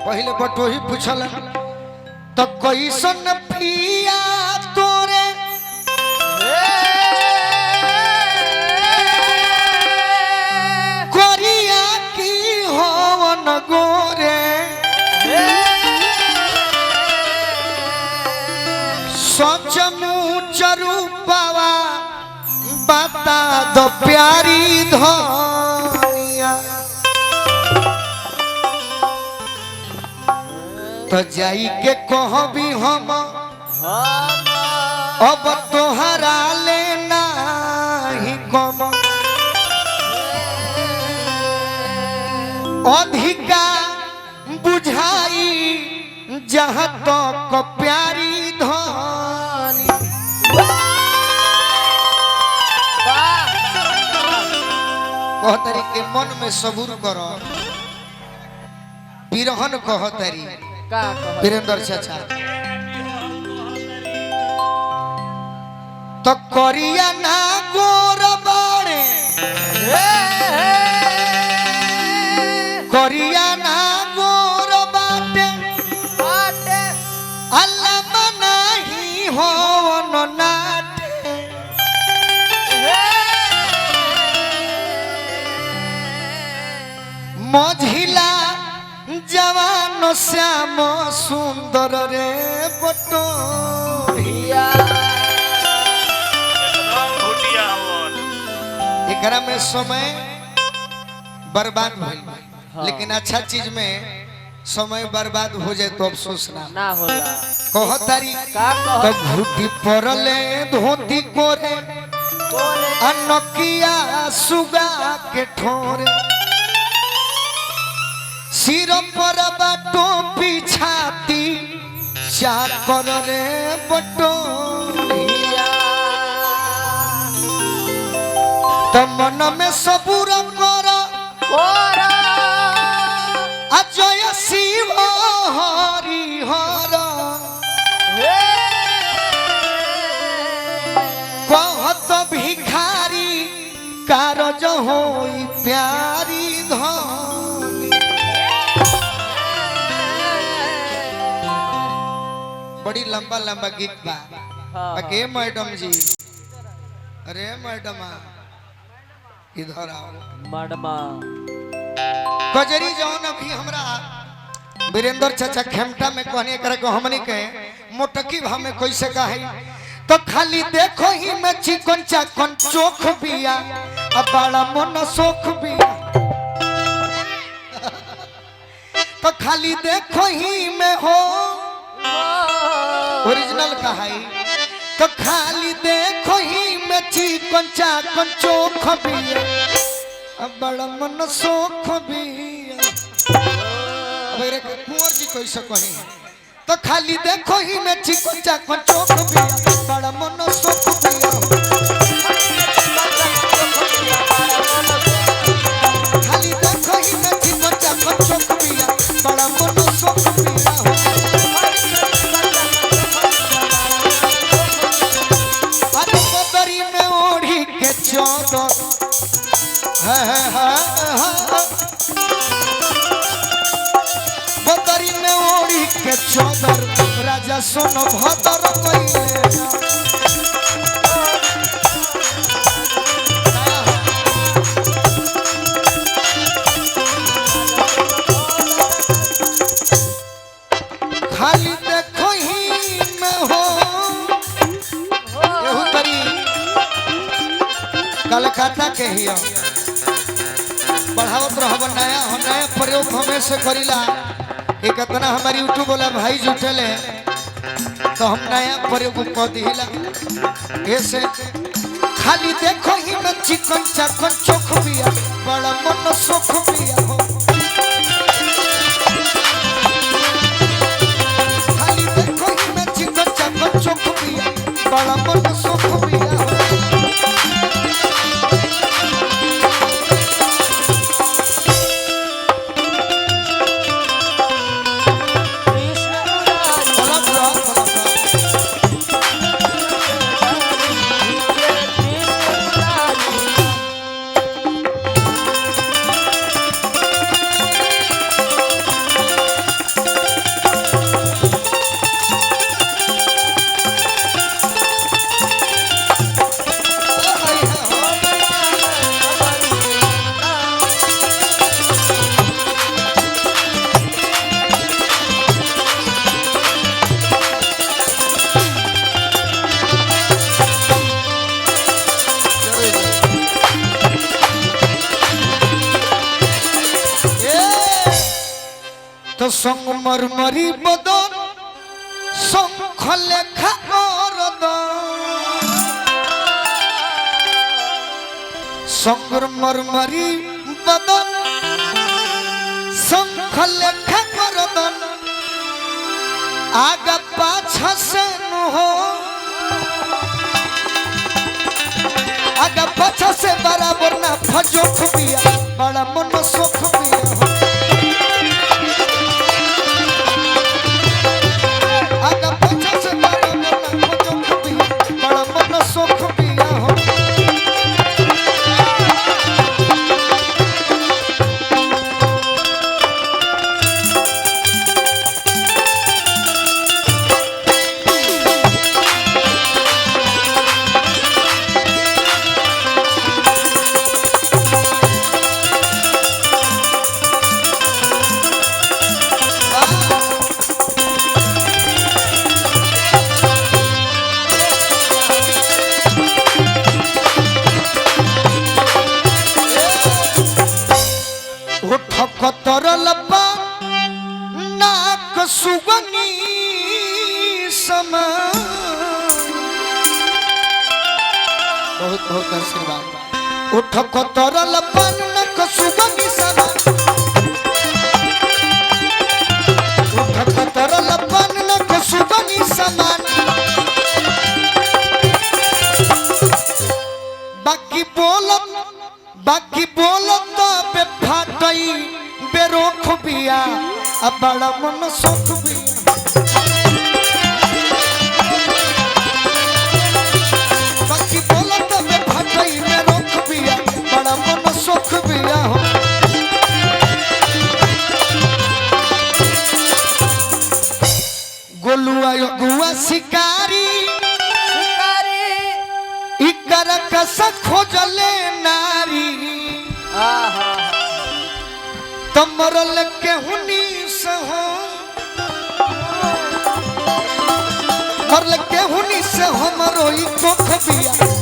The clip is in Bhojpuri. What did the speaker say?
पहले बटोही पूछल तो कैसन पिया तोरे कोरिया की होवन गोरे सचमुच रूपवा बता दो प्यारी धनिया। तो जाई के कहबी हम अब तोहरा लेना ही कम अधिका बुझाई जहाँ तक प्यारी धनी। कहतरी के मन में सबूर करो बिरहन कहतरी वीरेंद्र चाचा तो करिया ना गोर बाड़े करिया ना गोर बाटे अल्लाह मनाही होवन नाटे मझिला जवान श्याम सुंदर रे बटोहिया। एकरा में समय बर्बाद भइल, लेकिन अच्छा चीज में समय बर्बाद हो जाए तो अफसोस ना होला। कहतारी तो घुटी परले धोती कोरे अनकिया सुगा के ठोरे सिर पर बाटो पिछाती चाकर रे बटोहिया। तो मन में सबूर कर अजय शिव हरि हर कहत भिखारी कारज होई प्यारी धनी। बड़ी लंबा लंबा गीत बा। बाकी मैडम जी, अरे मैडमा इधर आओ। मैडमा कजरी जौन अभी हमरा वीरेंद्र चाचा खेमटा में कहने करे को हमनी के मोटकी भाव में कैसे कहे तो खाली देखो ही में चिकन चाकन चोख बिया अब बड़ा मन सोख बिया। तो खाली देखो ही में हो ओरिजिनल कहा तो खाली देखो ही में चिकन चाकन चोख बिया अब बड़ा मन सोख बिया। अब रे कुंवर जी कैसे कही तो खाली देखो ही में चिकन चाकन चोख बिया बड़ा मन सोख बिया। खाली देखो ही में चिकन चाकन चोख बिया बड़ा मन सोख बिया। अरे बदरी में ओढ़ी के चादर है बदरी में ओढ़ी के चादर राजा सोन भदर कइले। खाली देखो ही में हो एहू तरी कलकत्ता के हिया बढ़ावत रहब नया हम नया प्रयोग हमेशा करीला। एक इतना हमारे यूट्यूब वाला भाई जुटले तो हम नया प्रयोग कर दिला। ऐसे खाली देखो ही में चिकन चाकन चोख बिया बड़ा मन सोख बिया हो। खाली देखो ही में चिकन चाकन चोख बिया बड़ा मन सोख बिया हो। कृष्ण तो संग मरमरी बदन शंख लेखा अरदन। संग मरमरी बदन शंख लेखा करदन आगा पाछा से नु हो आगा पाछा से बराबर ना फजो खुबिया बड़ा मन सुख बिया हो। आगा पाछा से बराबर ना फजो खुबिया बड़ा मन सुख बिया हो। उठ कतरल नाक सुगनी समा। बहुत बहुत आशीर्वाद। उठ कतरल नाक सुगनी समा उठ कतरल नाक सुगनी समान बाकी बोलत बे फाटई बेरोख बिया अब बड़ा मन सुख बिया। बाकी बोलत बे फाटई बेरोख बिया बड़ा मन सुख बिया हो। गोलुआ गुआ शिकारी इकर कस खोजले नारी तमरल के हुनी से हो मरल के हुनी से हमरो ई कोख बिया।